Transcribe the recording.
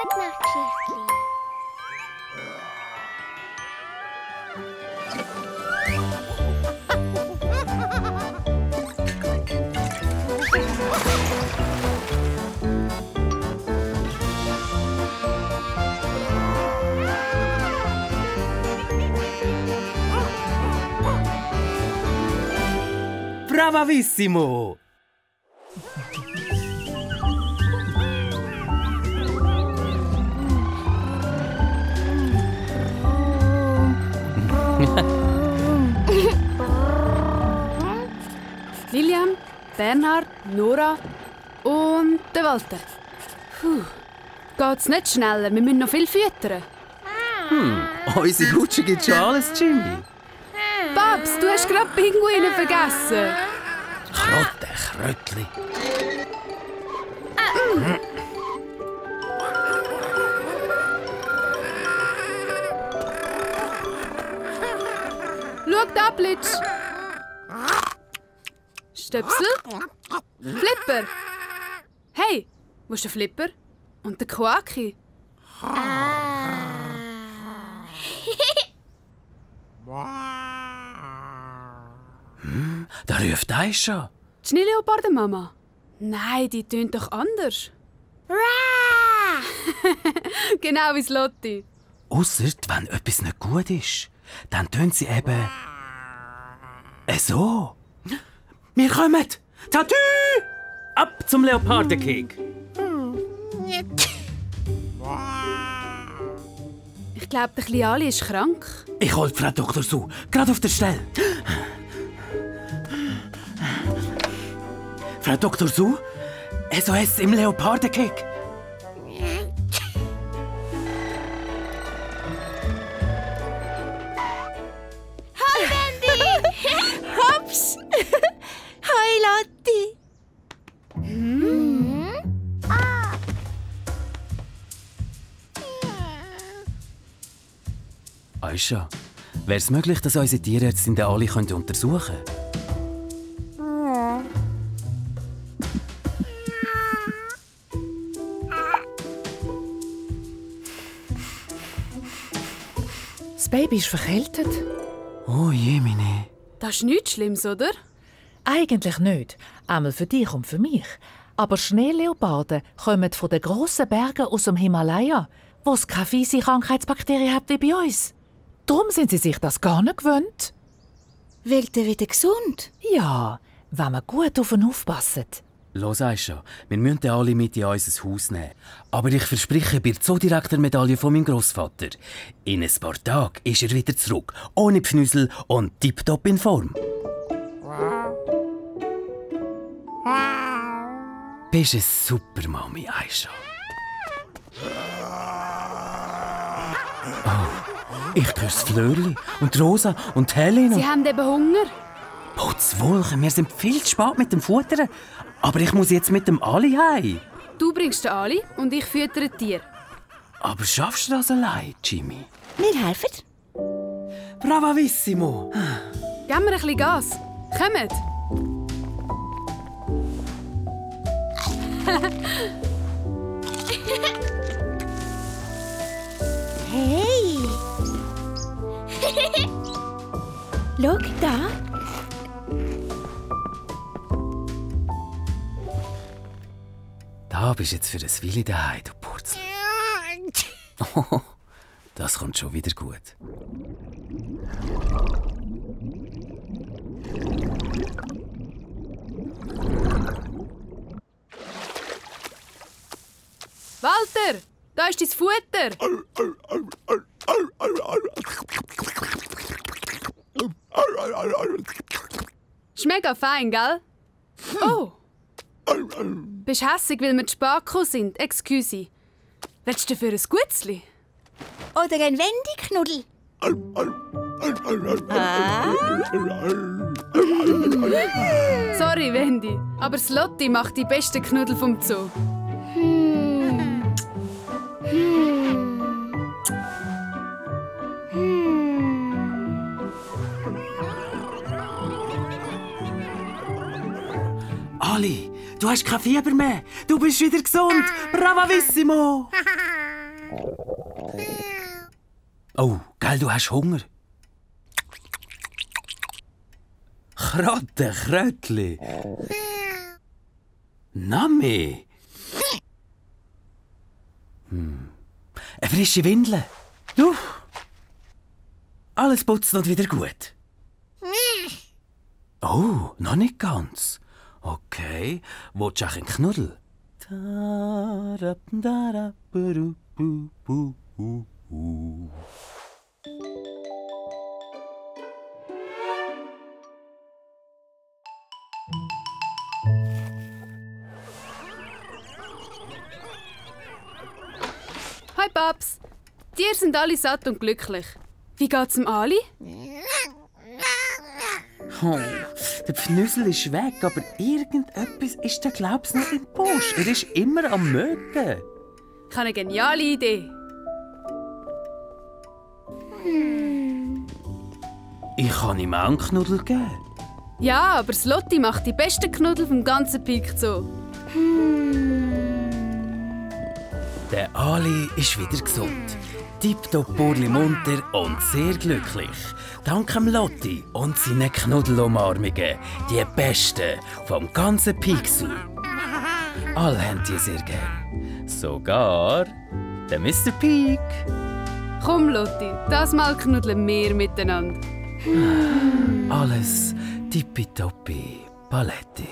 Gute Nacht, Geschichtli. Bravissimo! William, Bernhard, Nora und der Walter. Puh. Geht's nicht schneller? Wir müssen noch viel füttern. Unsere Rutsche gibt schon alles, Jimmy. Babs, du hast gerade Pinguine vergessen. Kröttli. Schau da, Blitz. Stöpsel. Flipper. Hey, wo ist der Flipper? Und der Quaki? Da ruft Aisha. Die Schneeleopardenmama? Nein, die tönt doch anders. Genau wie Lotti. Ausser, wenn etwas nicht gut ist, dann tönt sie eben... so. Wir kommen! Tatü! Ab zum Leopardenkeg! Ich glaube, der kleine Ali ist krank. Ich hol Frau Dr. Su, gerade auf der Stelle. Frau Dr. Su, SOS im Leopardenkeg. Hi, Wendy! Hops! Hi, Lotti! Aisha, wäre es möglich, dass unsere Tierärztin den Ali untersuchen könnte? Das Baby ist verkältet. Oh je, meine. Das ist nichts Schlimmes, oder? Eigentlich nicht. Einmal für dich und für mich. Aber Schneeleoparden kommen von den grossen Bergen aus dem Himalaya, wo es keine fiese Krankheitsbakterien hat wie bei uns. Darum sind sie sich das gar nicht gewöhnt. Wird er wieder gesund? Ja, wenn wir gut auf ihn aufpassen. Los, Aisha, wir müssen den Ali mit in unser Haus nehmen. Aber ich verspreche bei der Zoodirektor-Medaille von meinem Grossvater. In ein paar Tagen ist er wieder zurück, ohne Pfnüsel und tipptopp in Form. Bist eine super Mami, Aisha. Oh, ich küsse Flörli und Rosa und Helena. Sie haben eben Hunger. Putzwolken, wir sind viel zu spät mit dem Futtern. Aber ich muss jetzt mit dem Ali heim. Du bringst den Ali und ich füttere die Tiere. Aber schaffst du das allein, Jimmy? Wir helfen. Bravissimo! Geben wir ein bisschen Gas. Kommt! Hey! Schau da! Da bist du jetzt für ein Willi daheim, du Purzel. Oh, das kommt schon wieder gut. Walter, da ist dein Futter. Ist mega fein, gell? Oh! Bist hässig, weil wir zu spät gekommen sind? Excuse. Willst du dafür ein Gutzli? Oder ein Wendy-Knuddel? Sorry, Wendy, aber Lotti macht die besten Knuddel vom Zoo. Ali, du hast kein Fieber mehr. Du bist wieder gesund. Bravissimo! Oh, gell, du hast Hunger? Kratte, Krötli. Nami. Eine frische Windel. Du. Alles putzt und wieder gut. Oh, noch nicht ganz. Okay, willst du auch einen Knuddel? Hi Babs. Tiere sind alle satt und glücklich. Wie geht's dem Ali? Oh, der Pfnüsel ist weg, aber irgendetwas ist da, glaub's, noch im Busch. Er ist immer am Mögen. Ich habe eine geniale Idee. Ich kann ihm auch einen Knuddel geben. Ja, aber Lotti macht die besten Knuddel vom ganzen Peak Zoo. Der Ali ist wieder gesund. Tipptopp munter und sehr glücklich. Dank dem Lotti und seinen Knuddelumarmungen. Die besten vom ganzen Peak Zoo. Alle haben die sehr gern. Sogar der Mr. Peak. Komm Lotti, das Mal knuddeln wir miteinander. Alles tippitoppi Paletti.